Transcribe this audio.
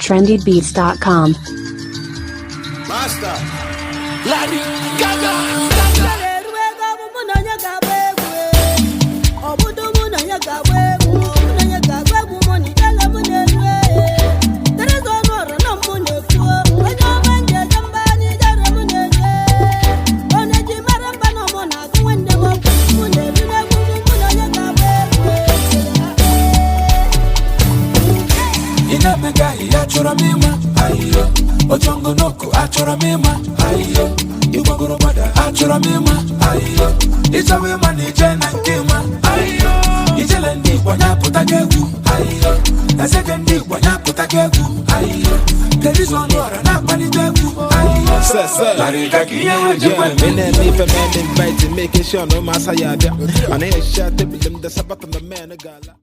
trendybeats.com. Master. Larry Gaga. Mụ na onye ga-agba egwu? Obodo, mụ na onye ga-agba egwu? Mụ na onye ga-agba egwu? Mụ na ijele mụ na-eru Teresa Ọnụọra na mụ na-ekwu onye ọma nji eje mba anyị ijere mụ na-eru onye ji mara mba na mụ na-agụ nwanne m ọkụ mụ na-eru n'egwu mụ. Mụ na onye ga-agba egwu? Ị na-emega ahịhịa, achọrọ m ịma ahịhịa ochongonoko, achọrọ m ịma ahịhịa ịgbagoro gbada, achọrọ m ịma ahịhịa ịchọwa ịma na ije na nke ịma ahịhịa ijele ndị Igbo nyapụta gị egwu ahịhịa ezege ndị Igbo nyapụta gị egwu ahịhịa Teriza Ọnụọra na-akpalite egwu ahịhịa. Larry Gaga ihe wejekwe. Yeah, me na me for man invite, making sure no massa ya bịa. Ọ na-ehicha tebụl m desa bottle man gala.